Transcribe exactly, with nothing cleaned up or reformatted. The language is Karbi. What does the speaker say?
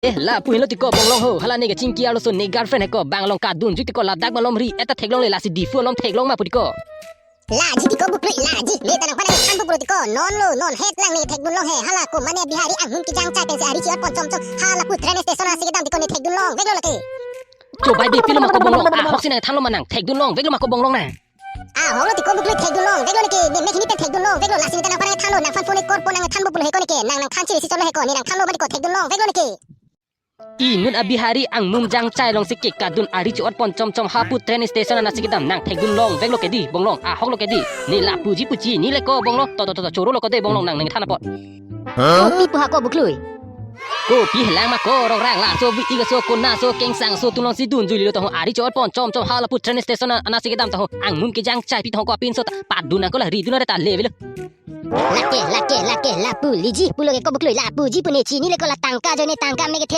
Eh, lapu henlo tiko bonglong ho. Hala ne kachingki arloso ne girlfriend heko. Bang along kadun jui tiko, ladak malom ri. Eta theklongle, lasi Diphu alom theklong ma pu tiko. Laji tiko Buklui, laji. Ne ta nangphan nangthanpo pu tiko. Non lo, non het lang ne thekdun long he. Hala ko mane Bihari anghun kejang chai pensi ari chi-ot pon chom chom. Hala pu train station asi kedam tiko, ne thekdun long veklo lake. Chobai de pilo ma ko bonglong. Ahok si nangthanlo ma nang. Thekdun long veklo ma ko bonglong na. Ahok lo tiko Buklui, thekdun long veklo neke. Ne mek hini pen thekdun long veklo, lasi ne ta nangphan nangthanlo, nangphan phone kor pon nangthanpo pulo heko neke. Nang nangthan chiri si cholo heko. Ne nangthanlo ma tiko, thekdun long veklo neke. Inut a Bihari angmun jang chai alongsi ke kadun ari chi-ot pon chom chom, ha pu train station anat si kedam, nang thekdun long veklo ke di bonglong, ahok lo ke di. Ne lapuji puji ne le ko bonglong, to to to to, choro lo ko de bonglong, nang nangthan apot. Kopi pu ha ko Buklui? Kopi helang ma ko, rong rang laso vi ik aso kona aso kengsang aso tulong si dun jui lo to ho, ari chi-ot pon chom chom hala pu train station anat si kedam to ho, angmun kejang chai pi to ho, ko apinso ta padun nang ko la ridun are ta le velo. Lake, lake, lake, lapu liji pulo ke ko Buklui, lapuji pu ne chini le ko, la tangka ajoine tangka me kethe